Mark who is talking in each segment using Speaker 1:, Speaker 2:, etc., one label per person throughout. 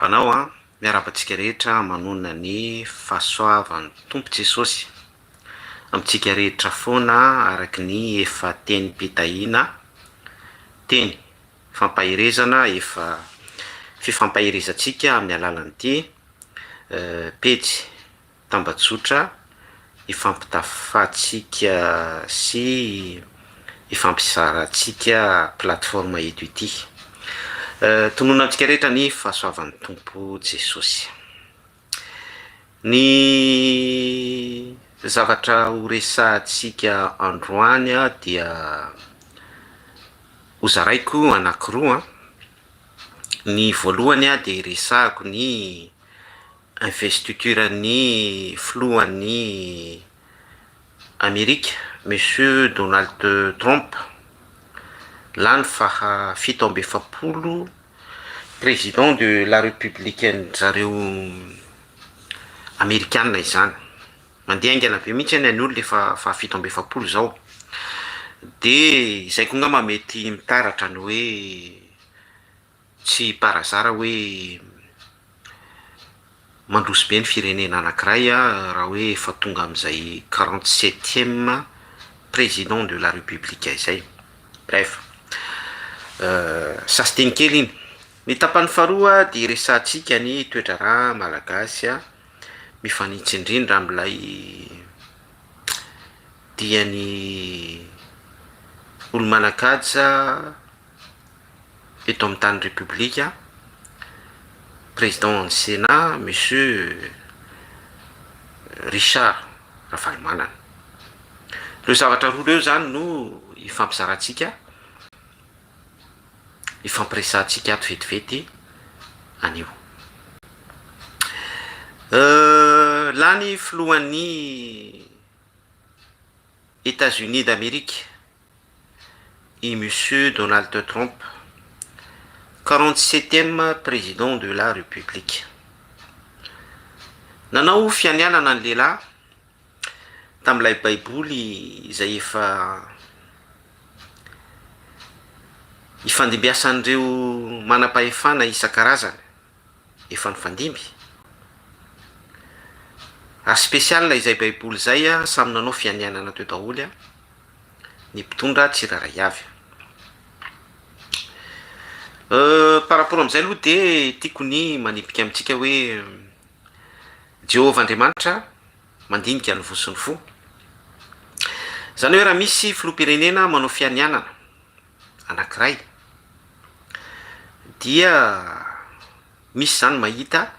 Speaker 1: Anao an, miarahaba antsika rehetra manonona ny fahasoavan'ny Tompo Jesosy amintsika rehetra foana araka ny efa tenim-pitahiana, teny fampaherezana efa fifampaherezantsika amin'ny alalan'ity pejy tambajotra ifampitafantsika sy ifampizarantsika plateforme eto ity. Tononina amintsika rehetra ny fahasoavan'ny Tompo Jesosy. Ny zavatra ho resahantsika androany dia hozaraiko anankiroa. Ny voalohany dia resahako ny investiture-n'ny filohan'ny Amerika, Monsieur Donald Trump, lany faha 47 président de la République-n-dry zareo Amerikana izany. Mandeha haingana be mihitsy anie ny olona efa faha 47 izao. De izay koa angamba mety mitaratra ny hoe Tsy par hasard hoe mandroso be ny firenena anankiray raha hoe efa tonga amin'izay 47ème président de la république izay. Bref, sasinteny kely iny. Ny tapany faharoa dia resahantsika ny toe-draharaha malagasy mifanitsy indrindra amin'ilay dian'ny olo-manan-kaja eto amin'ny tany Repoblika, Président ny Sénat Monsieur Richard Ravalomanana. Ireo zavatra roa ireo izany no ifampizarantsika, ifampiresahantsika ato vetivety anio. Lany filohan'ny Etats-Unis d'Amérique i Monsieur Donald Trump, 47ème président de la République. Nanao fianianana ny lehilahy tamin'ilay baiboly izay efa ifandimbiasan'ireo manam-pahefana isan-karazany efa nifandimby. Ary spécial izay baiboly izay samy nanao fianianana teo daholo ny mpitondra tsirairay avy. Par rapport amin'izay aloha dia tiako ny manipika amintsika hoe Jehovah Andriamanitra mandinika ny voa sy ny fo. Izany hoe raha misy filoham-pirenena manao fianianana anankiray dia misy izany mahita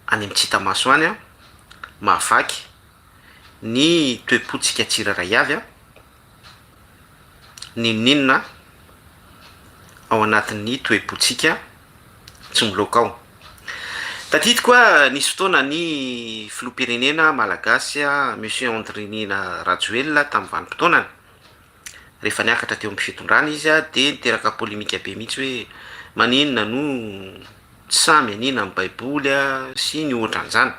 Speaker 1: any amin'ny tsy hita maso any an, mahavaky ny toe-pontsika tsirairay avy an, n'inon'inona ao anatin'ny toe-pontsika tsy miloaka ao. Tadidiko a, nisy fotoana ny filoham-pirenena malagasy Monsieur Andry Nirina Rajoelina tamin'ny vanim-potoanany, rehefa niakatra teo amin'ny fitondrana izy dia niteraka polemika be mihitsy hoe maninona no tsy samy aniana amin'ny baiboly sy ny ohatran'izany.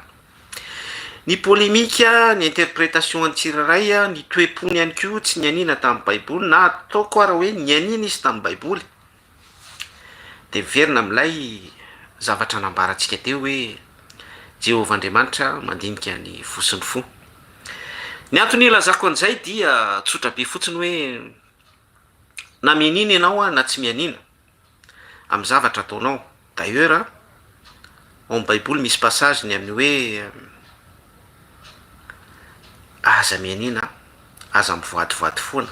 Speaker 1: Ny polemika, ny interpretation an'ny tsirairay, ny toe-pony ihany koa tsy nianiana tamin'ny baiboly na ataoko ara hoe nianiana izy tamin'ny baiboly. Dia miverina amin'ilay zavatra nambarantsika teo hoe Jehovah Andriamanitra mandinika ny fo sy ny fo. Ny antony ilazako an'izay dia tsotra be fotsiny hoe na mianiana ianao na tsy mianiana amin'ny zavatra ataonao. D'ailleurs, ao amin'ny baiboly misy passage ny amin'ny hoe aza mianiana, aza mivoadivoady foana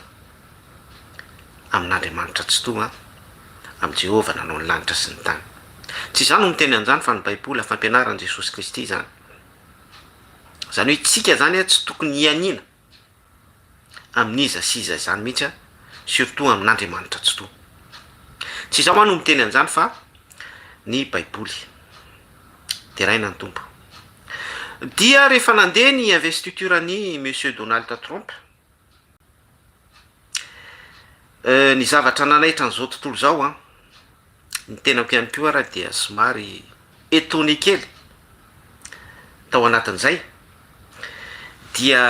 Speaker 1: amin'Andriamanitra Tsitoha, amin'i Jehovah nanao ny lanitra sy ny tany. Tsy izaho no miteny an'izany fa ny baiboly, fampianaran'i Jesosy Kristy izany. Izany hoe isika izany tsy tokony hianiana amin'iza sy iza izany mihitsy an, surtout amin'Andriamanitra Tsitoha. Tsy izaho aho no miteny an'izany fa ny baiboly. Deraina ny Tompo. Dia rehefa nandeha ny investiture an'i Monsieur Donald Trump, ny zavatra nanaitra an'izao tontolo izao an, ny tenako ihany koa ara dia somary étonné kely tao anatin'izay, dia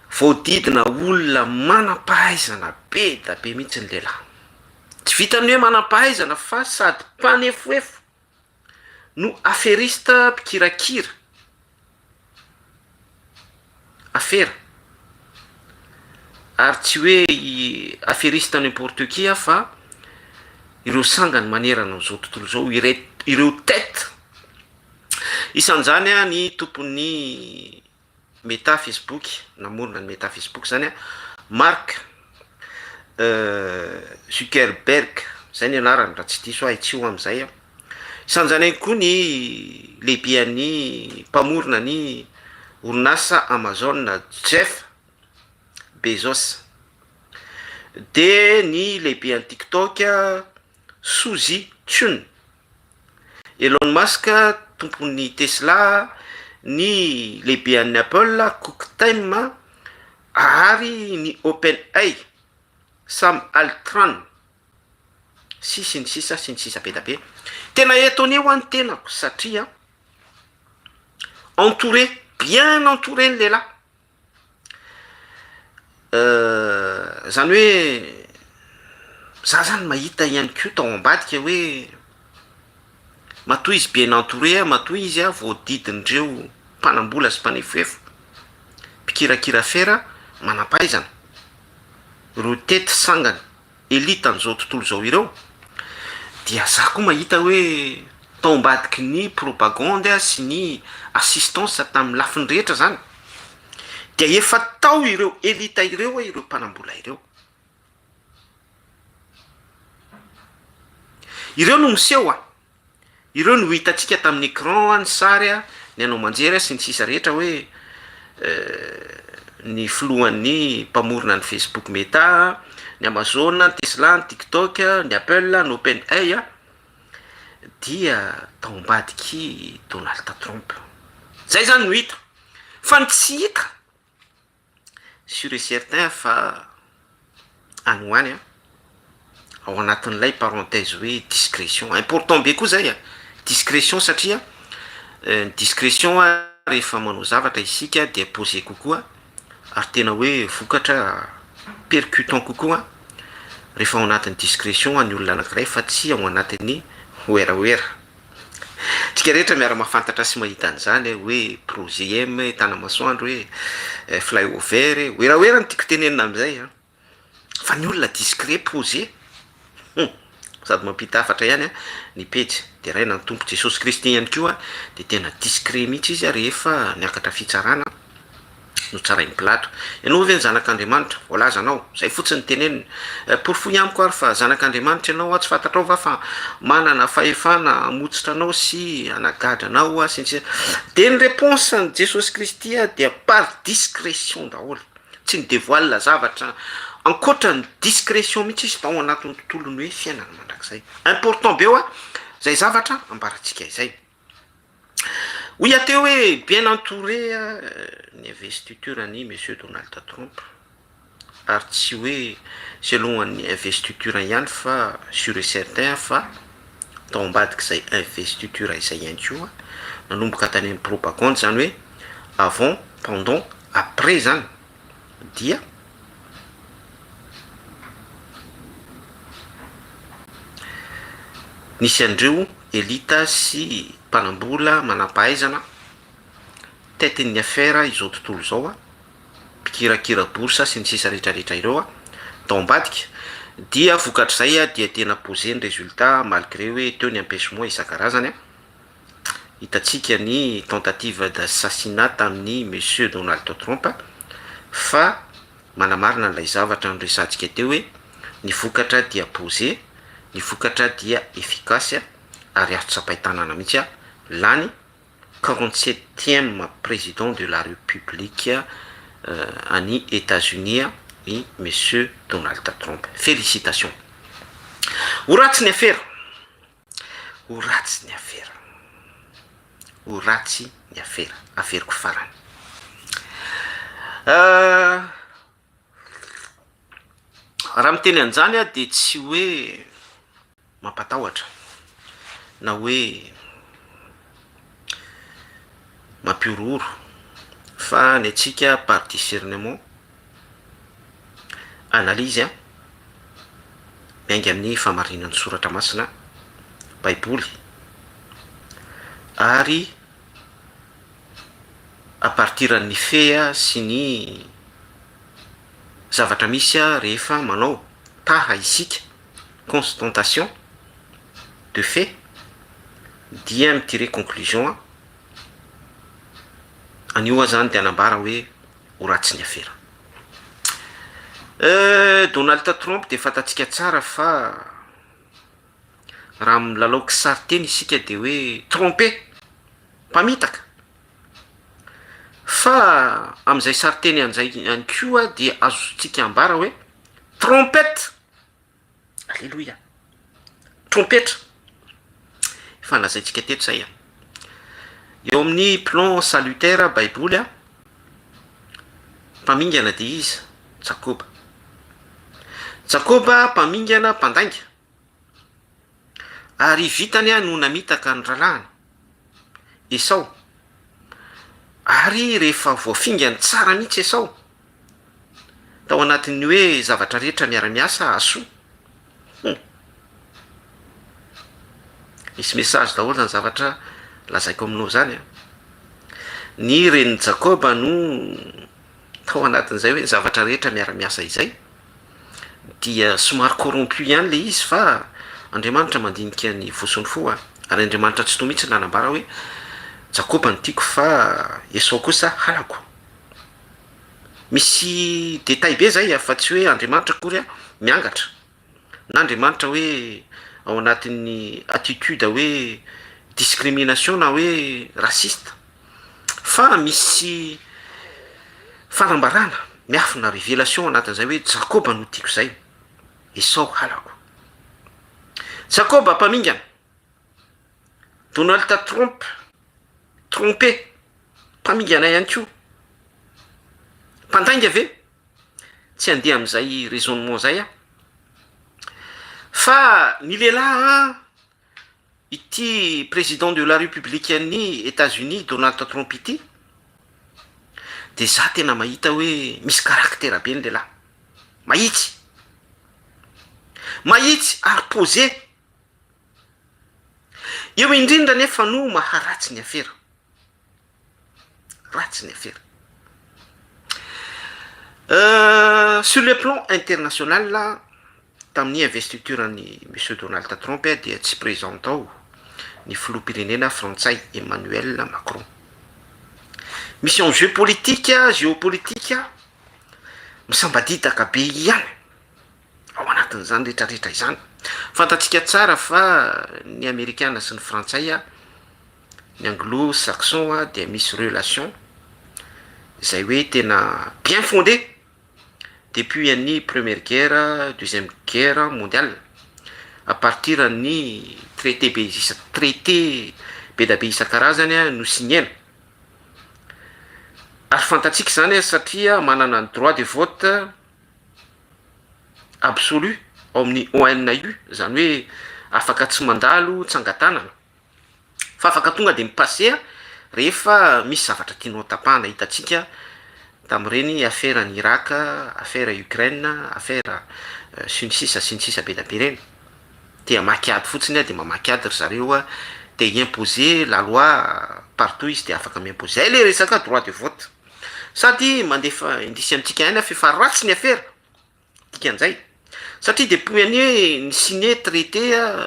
Speaker 1: voahodidina olona manam-pahaizana be da be mihitsy ny lehilahy. Tsy vitan'ny hoe manam-pahaizana fa sady mpanefoefo no aferista mpikirakira afera. Ary tsy hoe aferista n'importe qui aho fa ireo sangany manerana an'izao tontolo izao, ireo tête. Isan'izany ny tompon'ny Meta Facebook, namorona ny Meta Facebook zany Mark Zuckerberg, zay ny anarany raha tsy diso aho, ahitsio amin'izay aho. Isan'izany ihany koa ny lehibean'ny mpamorona ny orinasa Amazon Jeff Bezos, de ny lehibean'ny TikTok Suzy Chun. Elon Musk, tompon'ny Tesla, ny lehibean'ny Apple, Cook Tim, ary ny OpenAI, Sam Altman, sy sy ny sisa sy ny sisa be da be. Tena étonné hoa ny tenako satria entouré, bien entouré ny lehilahy. Zany hoe za zany mahita ihany koa tao ambadika hoe matoa izy bien entouré, matoa izy a voadidin'ireo mpanambola sy mpanefoefo, mpikirakira afera manam-pahaizana, ireo tety sangany. Elite an'izao tontolo izao ireo dia za koa mahita hoe tao ambadiky ny propagande sy ny assistance tamin'ny lafiny rehetra zany dia efa tao ireo elite ireo hoe ireo mpanambola ireo. Ireo no miseho a! Ireo no hitantsika tamin'ny écran, ny sary, ny haino aman-jery sy ny sisa rehetra hoe ny filohan'ny mpamorona ny Facebook Meta, ny Amazon, ny Tesla, ny TikTok, ny Apple, ny OpenAI dia tao ambadik'i Donald Trump. Zay zany no hita. Fa ny tsy hita Sur et certain fa any ho any an, ao anatin'ilay parenthèse hoe discrétion, important be koa zay an, discrétion satria ny discrétion rehefa manao zavatra isika dia posé kokoa ary tena hoe vokatra percutant kokoa rehefa ao anatin'ny discrétion ny olona anakiray fa tsy ao anatin'ny werawera. Tsika rehetra miara mahafantatra sy mahita an'izany hoe projet M e, Tanamasoandro e, fly over e, werawera no tiako tenenina amin'izay an, fa ny olona discret posé, hum, sady mampita hafatra ihany an ny pejy, deraina ny Tompo Jesosy Kristy ihany koa dia tena discret mihitsy izy rehefa niakatra fitsarana. Notsarain'i Pilato. Ianao ve ny Zanak'Andriamanitra? Voalazanao. Izay fotsiny no teneniny. Porofoy amiko ary fa Zanak'Andriamanitra ianao, tsy fantatrao va fa manana fahefana hamotsitra anao sy hanagadra anao aho, sy ny sisa. Dia ny réponse-n'i Jesosy Kristy dia par discrétion daholo. Tsy ni-devoile zavatra ankoatra ny discrétion mihitsy izy tao anatin'ny tontolon'ny hoe fiainana mandrakizay. Important be hoa izay zavatra ambarantsika izay. Hoy aho teo hoe bien entouré ny investiture an'i Monsieur Donald Trump ary tsy hoe selon an'ny investiture ihany fa sur et certain fa tao ambadik'izay investiture izay ihany koa nanomboka tany amin'ny propagande izany hoe avant, pendant, après izany dia nisy an'ireo elita sy mpanambola manampahaizana tête-n'ny affaire izao tontolo izao, mpikirakira bourse sy ny sisa rehetra rehetra ireo tao ambadika, dia vokatr'izay dia tena posé ny résultat malgré hoe teo ny empêchement isan-karazany. Hitantsika ny tentative d'assassinat tamin'i Monsieur Donald Trump fa manamarina an'ilay zavatra noresahantsika teo hoe ny vokatra dia posé, ny vokatra dia efficace ary azo tsapain-tanana mihitsy lany quarante-septième président de la République any Etats-Unis i Monsieur Donald Trump. Félicitations. Ho ratsy ny afera. Ho ratsy ny afera. Ho ratsy ny afera. Averiko farany. Raha miteny an'izany aho dia tsy hoe mampatahotra na hoe mampihorohoro fa ny antsika par discernement, analyse an. Miainga amin'ny fahamarinan'ny Soratra Masina, Baiboly, ary à partir ny faits sy ny zavatra misy rehefa manao taha isika, constatation de fait, dia mi-tirer conclusion an'io aho zany de anambara hoe ho ratsy ny afera. Donald Trump de fantatsika tsara fa raha milalao kisary-teny isika de hoe trompé, mpamitaka, fa am'izay sary-teny an'izay ihany koa dia azontsika ambara hoe trompette, alleloia, trompetra, efa nolazaintsika teto zay a. Eo amin'ny plan salutaire Baiboly a, mpamingana de iza? Jakoba. Jakoba mpamingana, mpandainga, ary vitany a no namitaka ny rahalahiny Esao, ary rehefa voafingany tsara mihitsy Esao tao anatin'ny hoe zavatra rehetra miara-miasa hahasoa, Misy message daholo zany zavatra lazaiko aminao zany a. Ny renin'i Jakoba no tao anatin'izay hoe ny zavatra rehetra miara-miasa izay dia somary corrompu ihany le izy, fa Andriamanitra mandinika ny voson'ny fo a, ary Andriamanitra tsy to mihitsy nanambara hoe Jakoba no tiako fa Esao kosa halako. Misy détail be zay a, fa tsy hoe Andriamanitra akory a miangatra na Andriamanitra hoe ao anatin'ny attitude hoe discrimination na hoe raciste, fa misy fanambarana miafina, révélation anatin'izay hoe Jakoba no tiako zay, Esao halako. Jakoba mpamingana, Donald Trump trompé, mpamingana ihany koa, mpandainga ve? Tsy andeha am'izay raisonnement zay aho, fa ny lehilahy ity président de la République ny États-Unis Donald Trump ity de za tena mahita hoe misy caractère be ny lehilahy, mahitsy mahitsy ary posé eo indrindra, nefa no maharatsy ny afera, ratsy ny afera. Sur le plan international, tamin'ny investiture ny monsieur Donald Trump dia tsy présent ao ny filoham-pirenena frantsay Emmanuel Macron. Misy enjeu politique, géopolitique misambadidaka be ihany ao anatin'izany rehetrarehetra izany. Fantatsika tsara fa ny Amerikana sy ny Frantsay a, ny anglo saxon a, dia misy relation zay hoe tena bien fondé depuis any première guerre, deuxième guerre mondiale, à partir ny traité be isa, traité be da be isan-karazany a no signena. Ary fantatsika zany a, satria manana ny droit de vote absolu ao amin'ny ONU, zany hoe afaka tsy mandalo tsangatanana fa afaka tonga de mi-passe a rehefa misy zavatra tianao tapahana. Hitantsika tam'ireny affaire ny Irak, affaire Ukraine, affaire sy ny sisa sy ny sisa be da be reny. Te hamaky ady fotsiny a de mamaky ady ry zareo a, te imposer la loi partout izy de afaka mi-imposer. Zay le resaka droit de vote, sady mandefa indisy amintsika ihany a fa efa ratsy ny affaire dikan'izay, satria depuis any hoe ny signé traité a,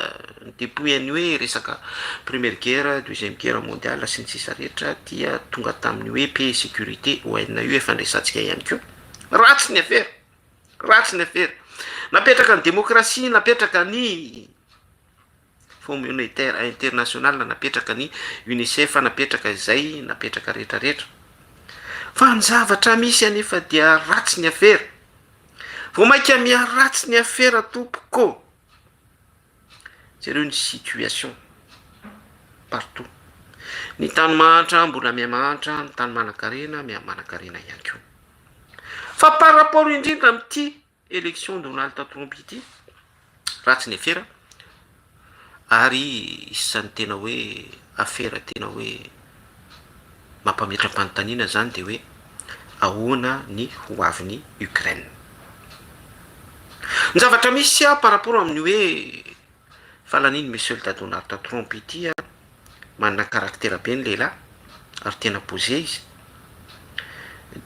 Speaker 1: depuis any hoe resaka première guerre, deuxième guerre mondiale sy ny sisa rehetra, dia tonga tamin'ny hoe paix, sécurité, ONU efa ndraisantsika ihany koa. Ratsy ny affaire, ratsy ny affaire. Napetraka ny démocratie, napetraka ny Fonds monétaire international, napetraka ny UNICEF, napetraka izay napetraka rehetrarehetra, fa ny zavatra misy anefa dia ratsy ny affaire, vao mainka miharatsy ny affaire tompoko. Jereo ny situation partout, ny tany mahantra mbola mihamahantra, ny tany manan-karena mihamanan-karena ihany koa. Fa par rapport indrindra am'ity élection Donald Trump ity, ratsy ny affaire, ary isan'ny tena hoe affaire tena hoe mampametra-panontaniana zany de hoe ahoana ny ho avin'ny Ukraine. Ny zavatra misy par rapport amin'ny hoe fahalanian'i Monsieur le Donald Trump ity, manana caractère be ny lehilahy ary tena posé izy,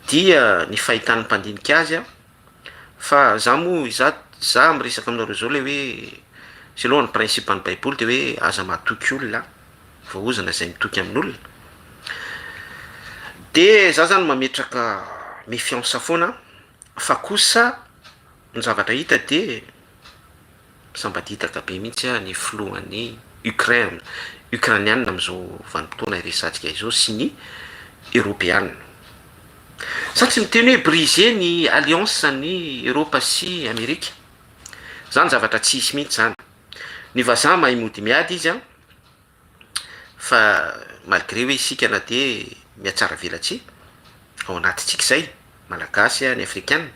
Speaker 1: dia ny fahitan'ny mpandinika azy a, fa za moa za miresaka aminareo zao le hoe selon ny principe ny Baiboly de hoe aza matoky olona, voahozona zay mitoky amin'olona, de za zany mametraka méfiance foana. Fa kosa ny zavatra hita de sambadidaka be mihitsy a ny filohan'ny Ukraine, ukrainiana am'izao vanim-potoana iresantsika izao, sy ny eropeana. Sa tsy miteny hoe brisé ny alliance ny Eropa sy Amerika zany, zavatra tsy hisy mihitsy zany. Ny vazaha mahay mody miady izy a, fa malgré hoe isika na de miatsara velatsy ao anatintsika zay malagasy a, ny afrikana,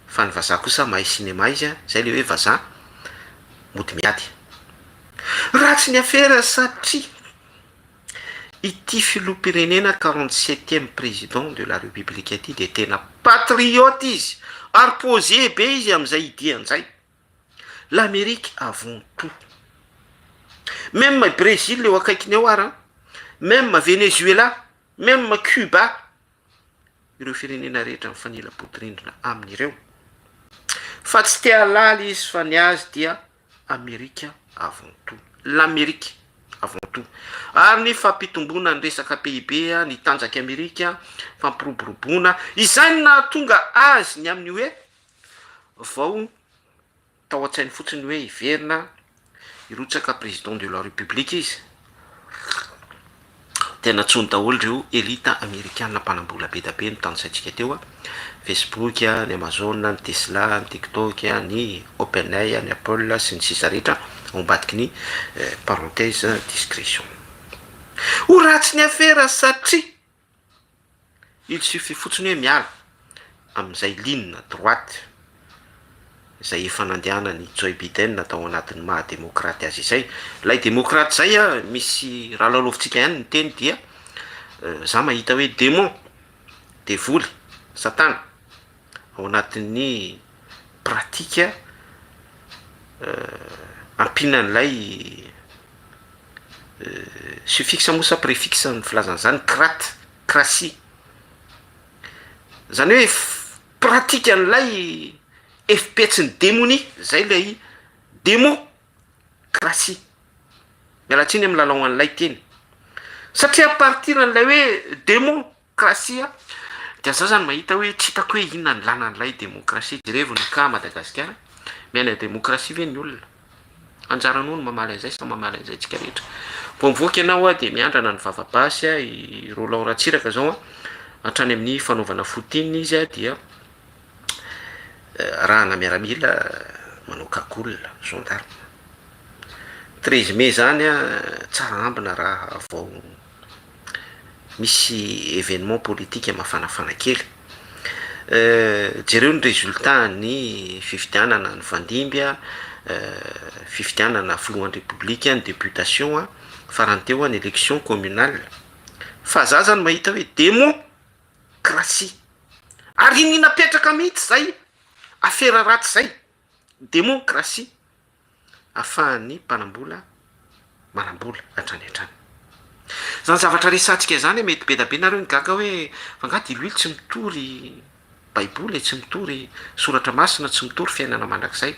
Speaker 1: fa ny vazaha kosa mahay cinéma izy a. Zay le hoe vazaha mody miady. Ratsy ny afera satria ity filoham-pirenena 47e président de la République aty de tena patriote izy ary posé be izy am'izay idian'izay: l'Amérique avant tout. Même Brésil eo akaikiny ao ara, même Venezuela, même Cuba, ireo firenena rehetra mifanila bodirindrina amin'ireo, fa tsy te halaly izy, fa ny azy dia Amerika avant tout, l'Amérique avant tout. Ary ny fampitombona ny resaka PIB a, ny tanjaky Amerika, fampiroboroboana izany nahatonga azy ny amin'ny hoe vao tao an-tsainy fotsiny hoe hiverina hirotsaka président de la République izy, tena tsony daholo reo élite amerikana mpanambola be da be ny tanysaintsika teo a: Facebook a, ny Amazon, ny Tesla, ny TikTok a, ny OpenAI, ny Apple sy ny sisa rehetra ao ambadiky ny parenthèse discrétion. Ho ratsy ny afera satria il suffit fotsiny hoe miala am'izay ligne droite zay efa nandehanany Joe Biden tao anatin'ny maha démocrate azy izay. Lay démocrate zay a, misy raha lalaovintsika ihany ny teny, dia za mahita hoe démon, devoly, satana ao anatin'ny pratika ampinan'ilay suffixe moa sa préfixe ny filazana zany, crate, cratie zany, hoe pratika an'ilay efipetsiny demonia zay lay démocratie. Mialatsiny amy lalao an'ilay teny satria à partir an'ilay hoe démocratie dia za zany mahita hoe tsy hitako hoe inona ny lanan'ilay démocratie. Jerevony ka Madagasikara miaina démocratie ve ny olona? Anjaranao no mamaly an'izay sa mamaly an'izay tsika rehetra. Vao mivoaka ianao a, de miandrana ny vavabasy a. I Roland Ratsiraka zao a, hatrany amin'ny fanaovana footing izy a, dia rahana miaramila manao cagoule, gendarme. 13 mai zany a, tsara ambina raha vao misy événement politique mafanafana kely. Jereo ny résultat ny fifidianana ny fandimby a, fifidianana filohan'ny République, ny députation a, farany teo a, ny élection communale. Fa za zany mahita hoe démocratie ary iny napetraka mihitsy zay afera ratsy zay, démocratie ahafahan'ny mpanambola manambola hatrany hatrany. Zany zavatra resantsika zany mety be da be nareo ny gaga hoe fa nga diloilo tsy mitory Baiboly, tsy mitory soratra masina, tsy mitory fiainana mandrakizay?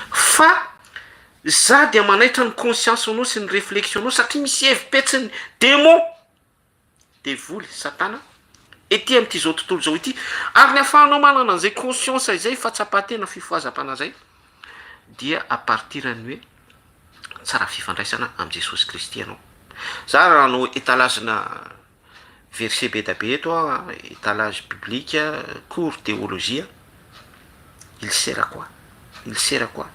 Speaker 1: Fa za dia manaitra ny conscience anao sy ny réflexion anao satria misy hevipetsiny démon, devoly, satana ety am'ty zao tontolo zao ity. Ary ny ahafahanao manana an'izay conscience izay, fahatsapatena, fifohazam-panahy zay, dia à partir ny hoe tsara fifandraisana am' Jesosy Kristy anao. Za raha anao étalage-na verset be da be eto a, étalage biblique, cours théologie, il sert à quoi? Il sert à quoi?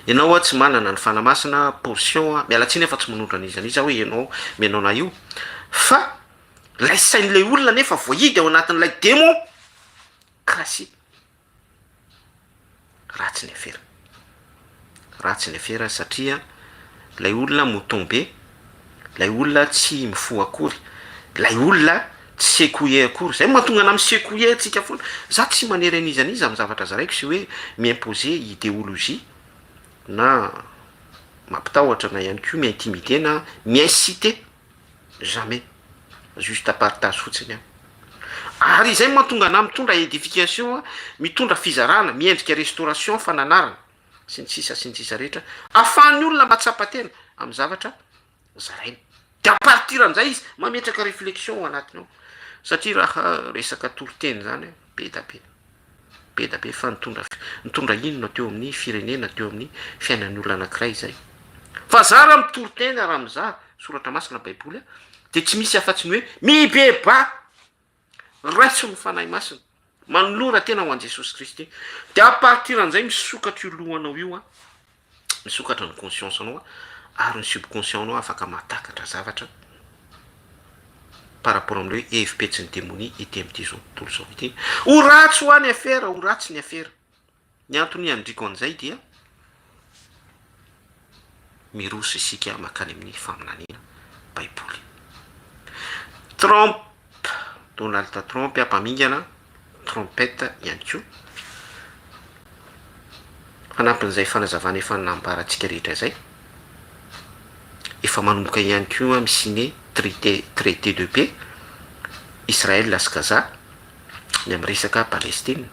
Speaker 1: Ianao a, tsy manana ny fanamasina portion a, mialatsiny efa tsy manondro an'iza an'iza hoe ianao mianao na io, fa lay sain'ilay olona nefa voahidy ao anatin'ilay démocratie. Ratsy ny afera, ratsy ny afera satria lay olona mouton be, lay olona tsy mifoha akory, lay olona. Tsy secouer akory. Zay mahatonga anah mi-secouer antsika foana. Za tsy manery an'iza n'iza amin'ny zavatra zaraiko sy hoe mi-imposer idéologie na mampitahotra na ihany koa mi-intimider na mi-inciter. Jamais. Juste partage fotsiny aho. Ary izay mahatonga anah mitondra édification, mitondra fizarana, miendrika restauration, fananarana, sy ny sisa sy ny sisa rehetra, ahafahan'ny olona mahatsapa tena amin'ny zavatra zaraina. De à partir an'izay izy mametraka réflexion ao anatiny ao. Satria raha resaka toriteny zany be da be, be da be fa nitondra nitondra inona teo amin'ny firenena, teo amin'ny fiainan'ny olona anankiray izay. Fa za raha mitory teny raha mizaha soratra masina baiboly de tsy misy afa-tsy ny hoe mibebaha. Raiso ny Fanahy Masina, manolora tena ho an'i Jesosy Kristy, de à partir an'izay misokatra io lohanao io an, misokatra ny conscience anao an, ary ny subconscient nao afaka mahatakatra zavatra par rapport amin'ilay hoe hevi-petsin'ny demonia ety amin'ity zao tontolo izao ity. Ho ratsy ho any afera, ho ratsy ny afera. Ny antony ianidriko an'izay dia miroso isika mankany amin'ny faminaniana baiboly. Trump, Donald Trump mpamingana trompette ihany koa. Fanampin'izay fanazavana efa nambarantsika rehetra izay, efa manomboka ihany koa mi-signer traité traité de paix Israël sy Gaza ny amin'ny resaka Palestine,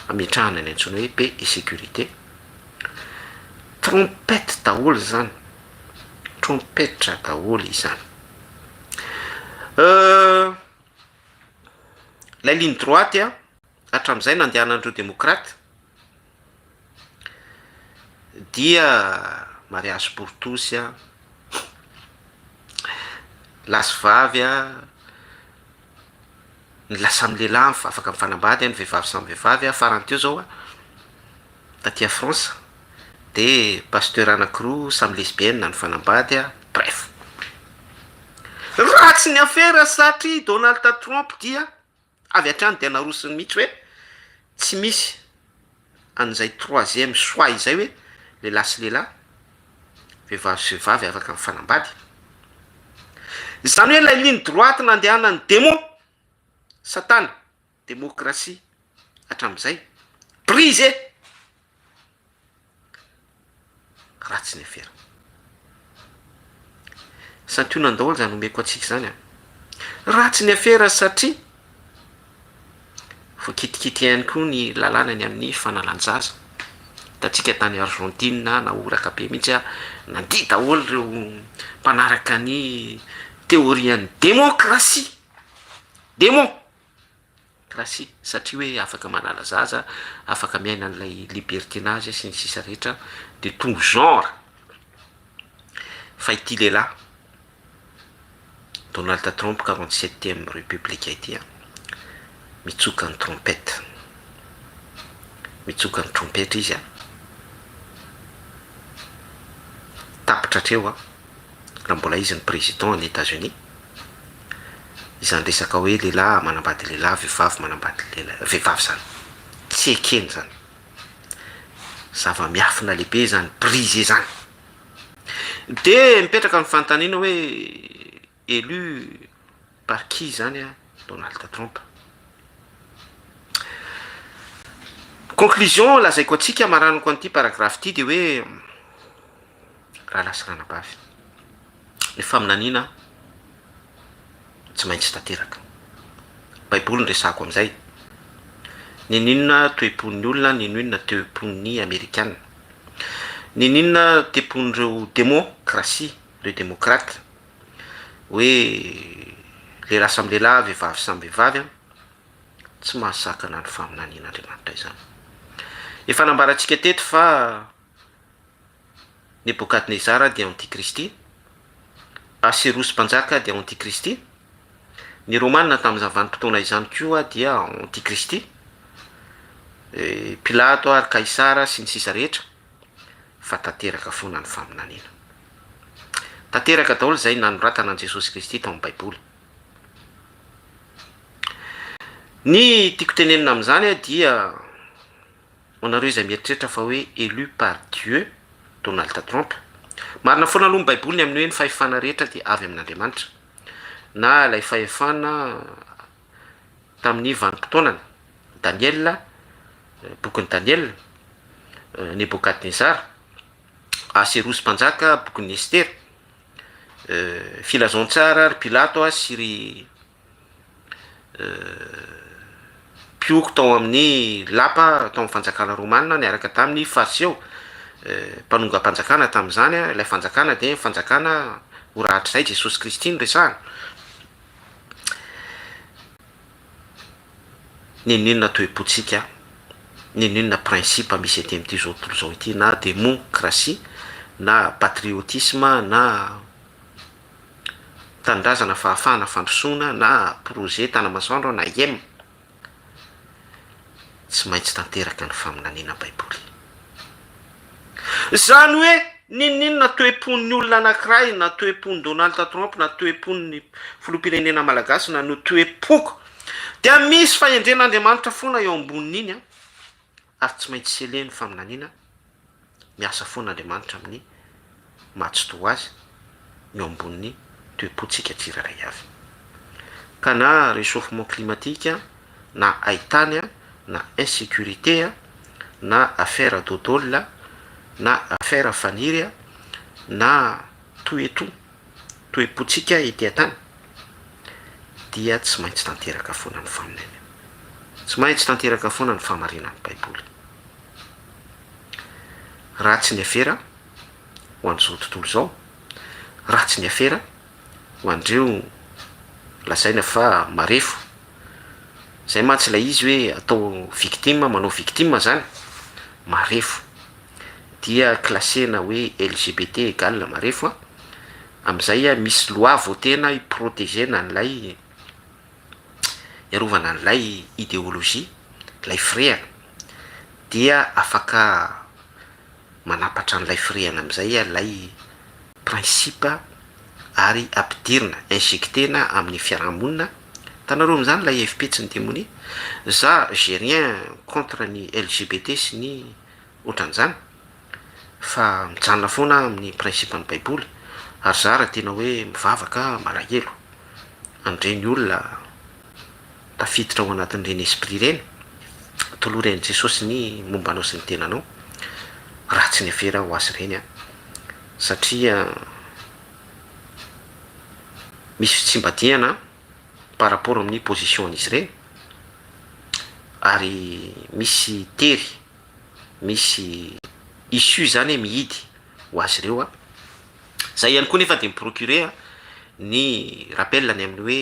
Speaker 1: hametrahana ny antsoina hoe paix et sécurité. Trompette daholo izany, trompetra daholo izany. Ilay ligne droite a, hatramin'izay nandehanan'ireo demokrata dia mariage pour tous a, lahy sy vavy a, ny lahy samy lehilahy afaka mifanambady a, ny vehivavy samy vehivavy a, farany teo zao a, taty à France de pasteur anakiroa samy lesbienne nifanambady a, bref. Ratsy ny afera satria Donald Trump dia avy hatrany dia narosony mihitsy hoe tsy misy an'izay troisième choix izay hoe lehilahy sy lehilahy, vehivavy sy vehivavy afaka mifanambady. Izany hoe ilay ligne droite nandehanan'ny démon, satana, Demokrasia hatramin'izay. Brisé! Ratsy ny afera. Santionany daholo izany omeko antsika izany an. Ratsy ny afera satria voakitikity ihany koa ny lalàna ny amin'ny fanalan-jaza. Hitantsika tany Argentine nahoraka be mihitsy an, nandihy daholo ireo mpanaraka ny teorian'ny demokrasia. Démon! Krasia, satria hoe afaka manala zaza, afaka miaina an'ilay libertinage sy ny sisa rehetra, de tout genre, fa ity lehilahy Donald Trump 47 ème république ity an, mitsoka ny trompette, mitsoka ny trompetra izy an, tapitra hatreo an. raha mbola izy ny président any Etats Unis, izany resaka hoe lehilahy manambady lehilahy, vehivavy manambady lehilahy, vehivavy izany, tsy ekeny izany, zava-miafina lehibe izany brisé izany, de mipetraka ny fanontaniana hoe élu par qui izany Donald Trump? Conclusion lazaiko antsika amaranako an'ity paragraphe ity de hoe Rahalahy sy ranabavy, ny faminaniana tsy maintsy tanteraka. Baiboly no resahako amin'izay. N'inon'inona toe-pon'ny olona, n'inon'inona toe-pon'ny Amerikana, n'inon'inona toe-pon'ireo demokrasia, ireo demokrata, hoe lehilahy samy lehilahy, vehivavy samy vehivavy an, tsy mahasakana ny faminanian'Andriamanitra izany. Efa nambarantsika teto fa Nebokadnezara dia antikristy, Aserosy mpanjaka dia antikristy, ny Romana tamin'izany vanim-potoana izany koa dia antikristy, Pilato ary Kaisara sy ny sisa rehetra, fa tanteraka foana ny faminaniana. Tanteraka daholo izay nanoratana an'i Jesosy Kristy tao amin'ny Baiboly. Ny tiako tenenina amin'izany dia Ho anareo izay mieritreritra fa hoe élu par Dieu Donald Trump. Marina foana aloha ny baiboly ny amin'ny hoe ny fahefana rehetra dia avy amin'Andriamanitra. Na ilay fahefana tamin'ny vanim-potoanany, Daniela, bokin'i Daniela, Nebokadnezara, Ahaserosy mpanjaka, bokin'i Estera, Filazantsara, ry Pilato sy ry mpihoko tao amin'ny lapa tao amin'ny fanjakana romana niaraka tamin'ny Fariseo, mpanongam-panjakana tamin'izany, ilay fanjakana dia fanjakana ho rahatrizay, Jesosy Kristy no resahana. N'inon'inona toe-pontsika, n'inon'inona principe misy ety amin'ity zao tontolo izao ity na demokrasia na patriotisme na tanindrazana fahafahana fandrosoana na projet tanamasoandro na iem, tsy maintsy tanteraka ny faminaniana baiboly. Izany hoe n'inon'inona toe-pon'ny olona anankiray na toe-pon'i Donald Trump na toe-pon'ny filoham-pirenena malagasy na ny toe-poko dia misy fahendren'Andriamanitra foana eo ambonin'iny an, ary tsy maintsy scellé ny faminaniana, miasa foana Andriamanitra amin'ny maha tsy toa azy eo ambonin'ny toe-pontsika tsirairay avy. Ka na réchauffement climatique na haitany na insécurité na affaire dodol na affaire faniry na tout et tout toe-pontsika ety an-tany dia tsy maintsy tanteraka foana ny faminaniana. Tsy maintsy tanteraka foana ny fahamarinan'ny Baiboly. Ratsy ny afera ho an'izao tontolo izao, ratsy ny afera ho an'ireo lazaina fa marefo. Zay mantsy ilay izy hoe atao victime, manao victime zany, marefo. Dia classena hoe LGBT égale marefo an, am'zay misy loi votena hi-proteger-na an'ilay, hiarovana an'ilay idéologie, ilay firehana. Dia afaka manampatra an'ilay firehana amin'izay ilay principe ary ampidirina, injecter-na amin'ny fiarahamonina, hitanareo amin'izany ilay FP tsy ny demonia, za j'ai rien contre ny LGBT sy ny ohatran'izany fa mijanona foana aho amin'ny principe ny baiboly ary za raha tena hoe mivavaka malahelo an'ireny olona tafiditra ao anatin'ireny esprit ireny, tolory an'i Jesosy ny momba anao sy ny tenanao, ratsy ny afera ho azy ireny an, satria misy fitsimbadihana par rapport amin'ny position an'izy ireny, ary misy tery, misy issue zany hoe mihidy ho azy ireo an, zay ihany koa nefa de mi-procurer ny rappel ny amin'ny hoe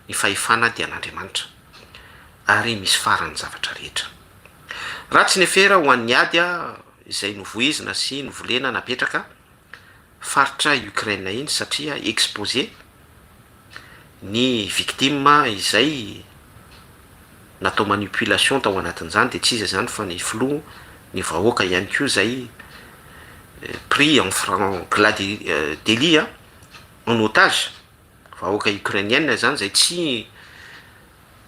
Speaker 1: ny fahefana dia an'Andriamanitra ary misy farany ny zavatra rehetra. Ratsy ny afera ho an'ny ady izay novoizina sy novolena napetraka faritra Ukraine iny satria exposé ny victime izay natao manipulation tao anatin'izany dia tsy iza izany fa ny filoha ny vahoaka ihany koa izay pris en franc gladi délit en otage. Vahoaka Ukrainienne zany zay tsy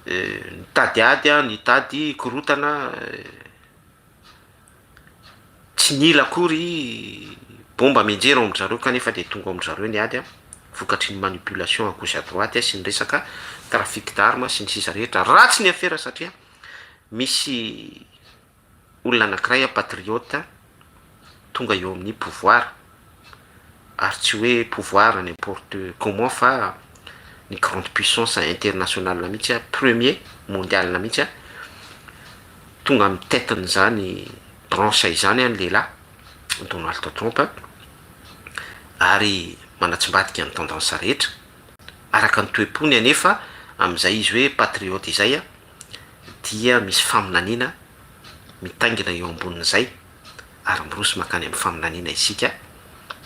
Speaker 1: nitady ady nitady korontana, tsy nila akory bomba mianjera ao amin-dry zareo kanefa de tonga ao amin-dry zareo ny ady vokatry ny manipulation à gauche à droite sy ny resaka trafic d'armes sy ny sisa rehetra. Ratsy ny afera satria misy olona anakiray patriote tonga eo amin'ny pouvoir ary tsy hoe pouvoir n'importe comment fa ny grande puissance internationale mihitsy premier mondial mihitsy tonga amin'ny tête-n'izany branche izany ny lehilahy Donald Trump ary manatsimbadika ny tendance rehetra araka ny toe-pony anefa amin'izay izy hoe patriote izay dia misy faminaniana mitaingina eo ambonin'izay ary miroso mankany amin'ny faminaniana isika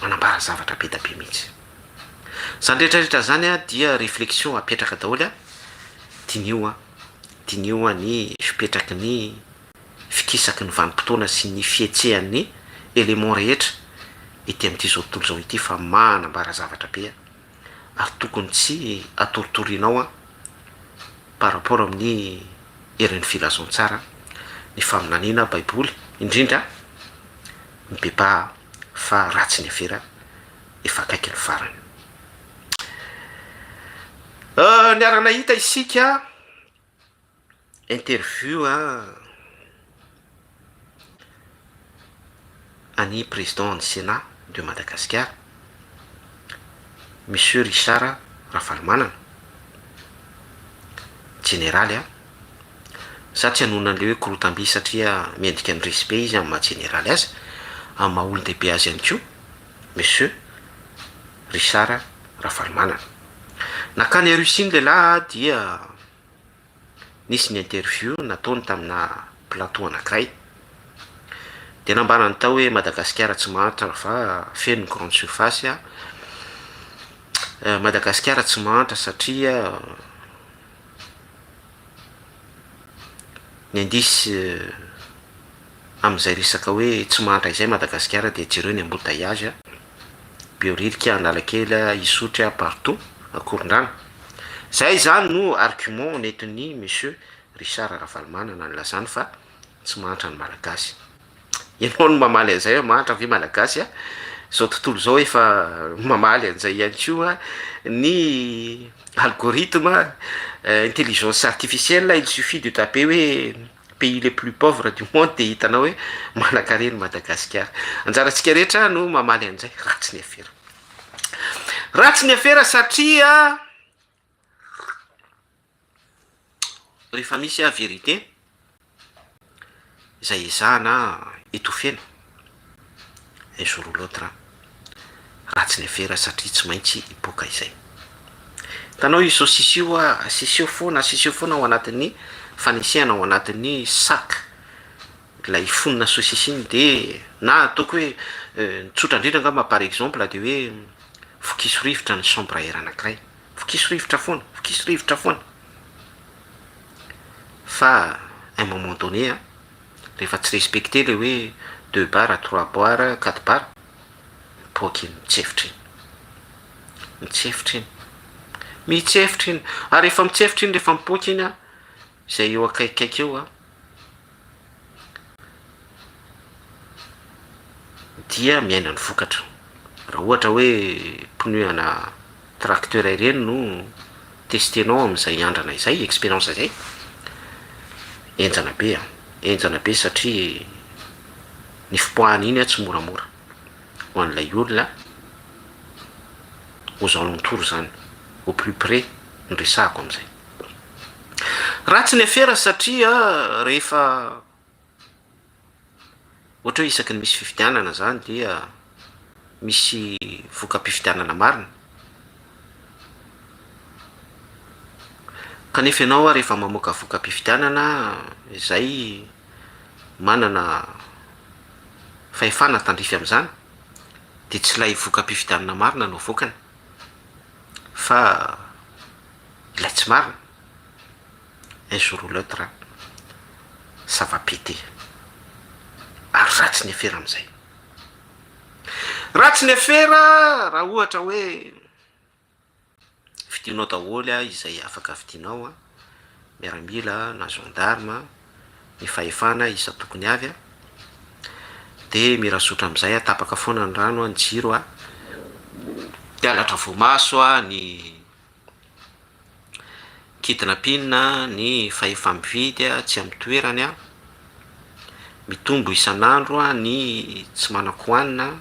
Speaker 1: manambara zavatra be da be mihitsy. Izany rehetra rehetra izany dia réflexion apetraka daholo, diniho diniho ny fipetraky ny fikisaky ny vanim-potoana sy ny fihetsehan'ny éléments rehetra ety amin'ity izao tontolo izao ity fa manambara zavatra be ary tokony tsy atoritorinao an par rapport amin'ny herin'ny filazantsara ny faminaniana baiboly indrindra mibebaha fa ratsy ny afera efa akaiky ny farany. Niara-nahita isika. interview an'i président ny Sénat de Madagascar, Monsieur Richard Ravalomanana, jeneraly an! Za tsy hanonona an'ilay hoe korotam-by satria mendrika ny respect izy amin'ny maha jeneraly azy, amin'ny maha olon-dehibe azy ihany koa, Monsieur Richard Ravalomanana. Nankany Russie ny lehilahy dia nisy ny interview nataony tamina plateau anankiray. Dia nambarany tao hoe Madagasikara tsy mahantra fa feno ny grande surface, Madagasikara tsy mahantra satria ny indice amin'izay resaka hoe tsy mahantra izay Madagasikara dia jereo ny embouteillage, Behoririka, Analakely, Isotry, partout, Ankorondrano. Zay izany no argument nentin'i Monsieur Richard Ravalomanana nilazany fa tsy mahantra ny Malagasy. Ianao no mamaly an'izay hoe mahantra ve Malagasy a? Izao tontolo izao efa mamaly an'izay ihany koa ny algorithme intelligence artificielle, il suffit de taper hoe pays les plus pauvres du monde dia hitanao hoe manankarena i Madagasikara. Anjarantsika rehetra no mamaly an'izay, ratsy ny afera. Ratsy ny afera satria rehefa misy vérité izay ezahana etofena un jour ou l'autre ratsy ny afera satria tsy maintsy hipoaka izay. Hitanao io saucisse io aseseo foana aseseo foana ao anatin'ny fanesehana ao anatin'ny sac ilay fonona saucisse iny de na ataoko hoe ny tsotra indrindra angamba par exemple de hoe vokiso rivotra ny chambre à air anankiray, vokiso rivotra foana, vokiso rivotra foana fa un moment donné an, rehefa tsy respecter le hoe deux bar, trois bar, quatre bar, mipoaka iny, mitsefotra iny, mitsefotra iny, mitsefotra iny, ary rehefa mitsefotra iny, rehefa mipoaka iny an, izay eo akaikikaiky eo an, dia miaina ny vokatra. Raha ohatra hoe pneu ana tracteur ireny no testenao amin'izay andrana izay, expérience izay, henjana be an, henjana be satria ny fipoahana iny tsy moramora ho an'ilay olona aux alentours izany, au plus près no resahako amin'izay. Ratsy ny afera satria rehefa ohatra hoe isaky ny misy fifidianana zany dia misy voka-pifidianana marina, kanefa ianao rehefa mamoaka voka-pifidianana izay manana fahefana tandrify amin'izany dia tsy ilay voka-pifidianana marina no avoakany fa ilay tsy marina, un jour ou l'autre ça va péter, ary ratsy ny afera amin'izay. Ratsy ny afera raha ohatra hoe vidinao daholo izay afaka vidinao, miaramila na gendarme, ny fahefana isan-tokony avy, de mirazotra amin'izay tapaka foana ny rano, ny jiro, de halatra voamaso ny Kidnapping ny fahefa-mividy tsy amin'ny toerany, mitombo isan'andro ny tsy manan-kohanina,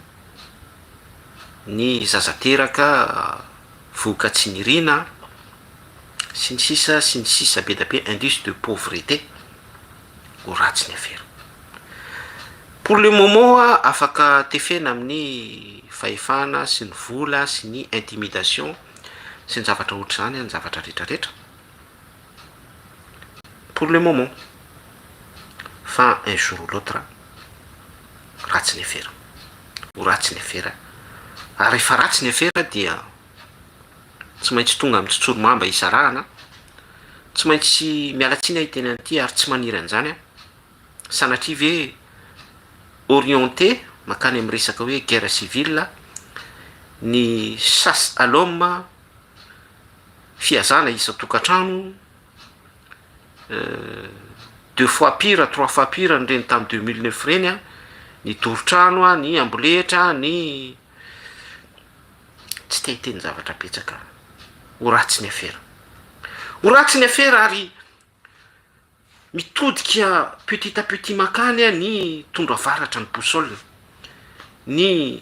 Speaker 1: ny zaza teraka vohoka tsy nirina, sy ny sisa sy ny sisa be dia be, indice de pauvreté, ho ratsy ny afera. Pour le moment afaka tefena amin'ny fahefana sy ny vola sy ny intimidation sy ny zavatra ohatr'izany ny zavatra rehetra rehetra pour le moment fa un jour ou l'autre ratsy ny afera, ho ratsy ny afera ary rehefa ratsy ny afera dia tsy maintsy tonga amin'ny tsotsorimamba hisarahana, tsy maintsy miala tsiny aho hiteny an'ity ary tsy maniry an'izany aho, sanatria ve orienté mankany amin'ny resaka hoe guerre civile ny chasse à l'homme, fihazana isan-tokantrano, deux fois pire, trois fois pire ny ireny tamin'ny 2009 ireny an, ny doro trano, ny amboletra, ny tsy te hiteny zavatra betsaka aho, ho ratsy ny afera, ho ratsy ny afera ary. Mitodika petit à petit mankany ny tondro avaratra ny boussole, ny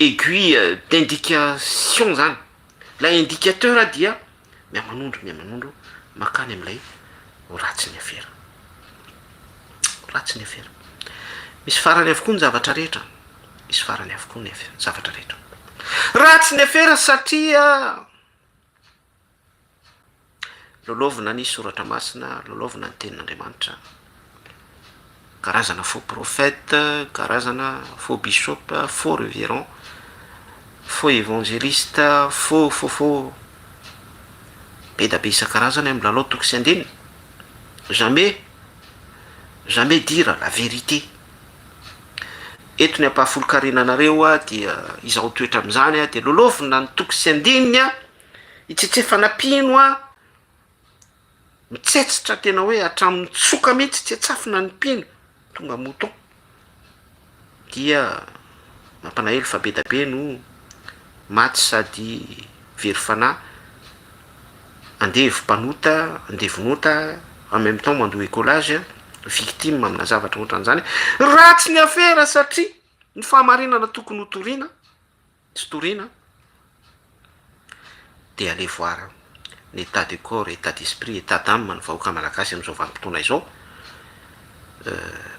Speaker 1: aiguille d'indication zany, ilay indicateur dia mihamanondro mihamanondro mankany amin'ilay ho ratsy ny afera. Ho ratsy ny afera. Misy farany avokoa ny zavatra rehetra. Misy farany avokoa ny zavatra rehetra. Ratsy ny afera satria Lalaovina ny soratra masina, lalaovina ny tenin'Andriamanitra. Karazana faux prophète, karazana faux bishop, faux reverend, faux evangeliste, faux faux faux be da be isan-karazany amin'ny lalao toko sy andininy. Jamais, jamais dire la vérité. Eto ny ampahafolon-karenanareo dia izao toetra amin'izany dia lalaovina ny toko sy andininy. Itsetsefana mpino a, mitsetsitra tena hoe hatramin'ny tsoka mihitsy tsetsafina ny mpino, tonga mouton, dia mampalahelo fa be da be no maty sady very fanahy, andevo mpanota, andevon'ota, en même temps mandoa écolage, victime amina zavatra ohatran'izany, ratsy ny afera satria ny fahamarinana tokony ho toriana tsy toriana dia allez voir ny état de corps, état d'esprit, état d'âme ny vahoaka malagasy amin'izao vanim-potoana izao,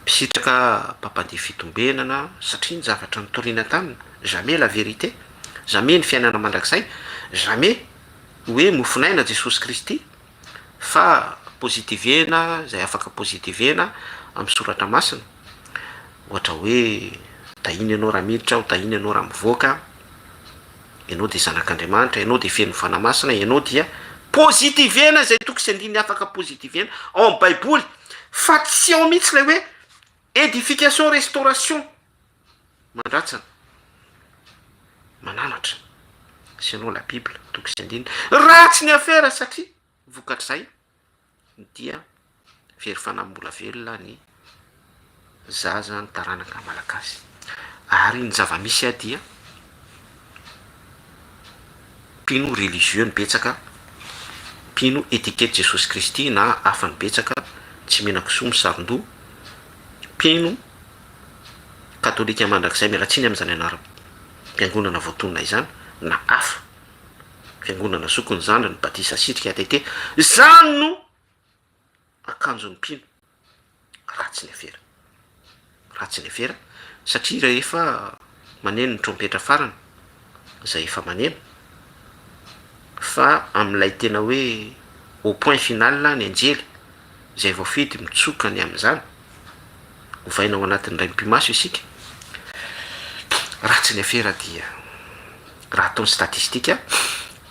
Speaker 1: mpisitraka mpampandeha fitombenana satria ny zavatra nitoriana taminy, jamais la vérité, jamais ny fiainana mandrakizay, jamais hoe mofon'aina Jesosy Kristy fa positivena izay afaka positivena amin'ny soratra masina. Ohatra hoe tahina ianao raha miditra, ho tahina ianao raha mivoaka, ianao dia zanak'Andriamanitra, ianao dia feno Fanahy Masina, ianao dia positivena izay toko sy andininy afaka positivena ao amin'ny baiboly fa tsy ao mihitsy ilay hoe edification restauration mandratsana mananatra sinon la bible toko sy andininy ratsy ny afera satria vokatr'izay dia very fanahy mbola velona ny zaza ny taranaka malagasy ary ny zava-misy a dia mpino religieux ny betsaka, mpino etiquette Jesosy Kristy na hafa ny betsaka, tsy mihinan-kisoa misaron-doha, mpino katolika mandrakizay, miala tsiny amin'izany anaram-piangonana voatonona izany, na hafa. Fiangonana zokiny zandriny batisa sitrika ATT zany no akanjon'ny mpino ratsy ny afera ratsy ny afera satria rehefa maneno ny trompetra farany zay efa maneno fa amin'ilay tena hoe au point final ny anjely izay voafidy mitsoka ny amin'izany ovaina ao anatin'ny ray mipimaso isika ratsy ny afera dia raha atao ny statistika,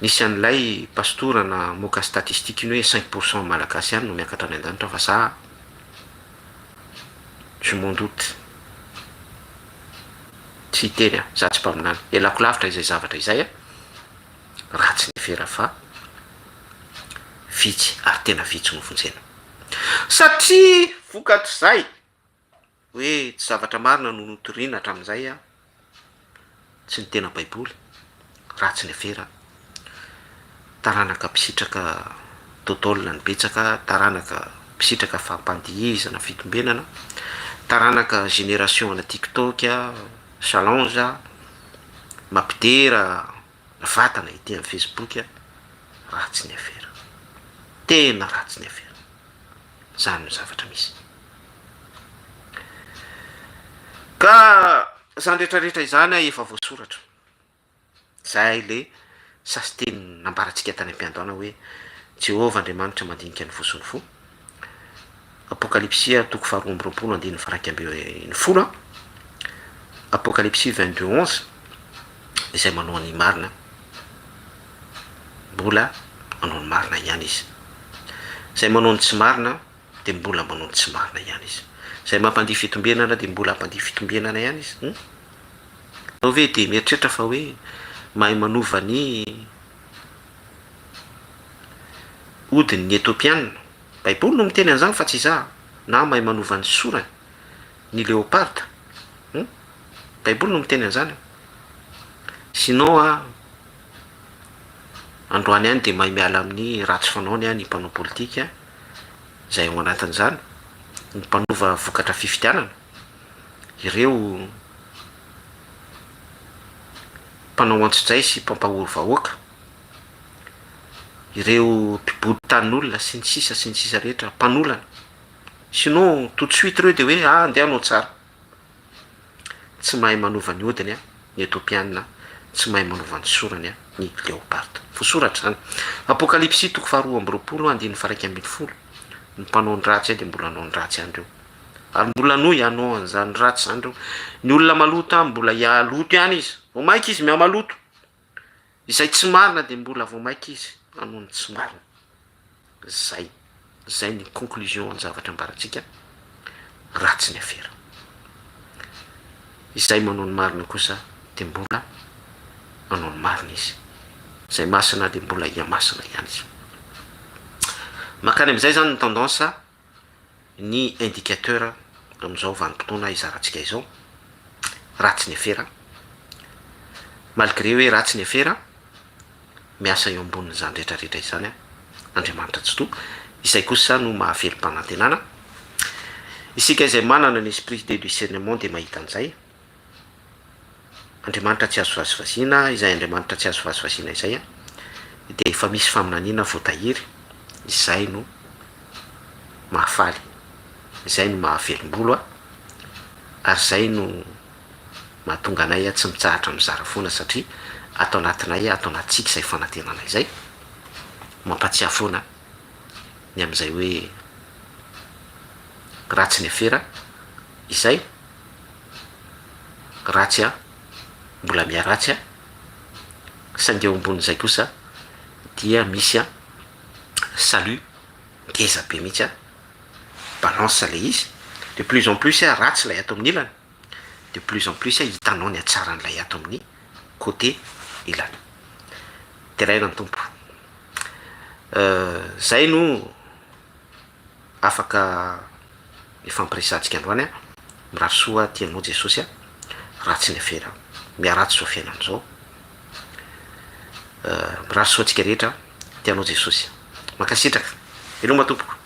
Speaker 1: nisy an'ilay pastora namoaka statistique iny hoe 5% malagasy ihany no miakatra any an-danitra fa za je m'en doute, tsy hiteny aho, za tsy mpaminany, ialako lavitra izay zavatra izay a, ratsy ny afera fa vitsy ary tena vitsy no vonjena satria vokatr'izay. Hoe tsy zavatra marina no notorina hatramin'izay an, tsy ny tena baiboly, ratsy ny afera, taranaka mpisitraka dodol ny betsaka, taranaka mpisitraka fampandihizana fitombenana, taranaka génération ana tiktok, challenge, mampidera vatana ety amin'ny facebook, ratsy ny afera, tena ratsy ny afera. Zany no zavatra misy. Ka zany rehetra rehetra izany efa voasoratra. Zay le sasiteny nambarantsika tany am-piandohana hoe Jehovah Andriamanitra mandinika ny fo sy ny fo. Apokalypsy toko faharoa amby roapolo andininy faha 11. Apokalypsy 22 11 izay manao ny marina. Mbola manao ny marina ihany izy. Izay manao ny tsy marina dia mbola manao ny tsy marina ihany izy. Izay mampandihy fitombenana dia mbola hampandihy fitombenana ihany izy. Hum? Ianao ve dia mieritreritra fa hoe mahay manova ny hodiny ny Etiopiana? Baiboly no miteny an'izany fa tsy izaho. Na mahay manova ny sorany ny leoparda? Hum? Baiboly no miteny an'izany. Sinon a, androany ihany dia mahay miala amin'ny ratsy fanaony ny mpanao politika. Izay ao anatin'izany ny mpanova vokatra fifidianana, ireo mpanao antsojay sy mpampahory vahoaka, ireo mpibodo tanin'olona sy ny sisa sy ny sisa rehetra, mpanolana. Sinon tout de suite ireo dia hoe ah andeha hanao tsara. Tsy mahay manova ny hodiny ny Etopiana, tsy mahay manova ny sorany ny leoparda. Voasoratra izany. Apokalypsy toko faharoa amby roapolo andininy faha 11, Ny mpanao ny ratsy dia mbola hanao ny ratsy ihany ireo. Ary mbola hanohy hanao an'izany ratsy izany ireo. Ny olona maloto mbola hihaloto ihany izy. Vao mainka izy mihamaloto. Izay tsy marina dia mbola vao mainka izy hanao ny tsy marina. Zay. Zay ny conclusion ny zavatra ambarantsika. Ratsy ny afera. Izay manao ny marina kosa dia mbola manao ny marina izy. Izay masina dia mbola hihamasina ihany izy. Mankany amin'izay zany ny tendance ny indicateur amin'izao vanim-potoana izarantsika izao. Ratsy ny afera. Malgré hoe ratsy ny afera, miasa eo ambonin'izany rehetrarehetra izany Andriamanitra Tsitoha. Izay kosa no mahavelom-panantenana. Isika izay manana ny esprit de discernement dia mahita an'izay. Andriamanitra tsy azo vazivaziana, izay Andriamanitra tsy azo vazivaziana izay dia efa misy faminaniana voatahiry, izay no mahafaly, izay no mahavelom-bolo ary izay no mahatonga anay tsy mitsahatra mizara foana satria ato anatinay, ato anatintsika izay fanantenana izay, mampatsiahy foana ny amin'izay hoe ratsy ny afera izay ratsy an, mbola miharatsy an, saingy eo ambonin'izay kosa dia misy an salut ngeza be mihitsy an, balance le izy, de plus en plus ratsy ilay ato amin'ny ilany, de plus en plus hitanao ny hatsaran'ilay ato amin'ny côté ilany. Deraina ny Tompo. Zay no afaka ifampiresahantsika androany an, mirary soa aty anao Jesosy a, ratsy ny afera, miharatsy izao fiainana izao, mirary soa antsika rehetra, tia anao Jesosy. Mankasitraka. Veloma tompoko.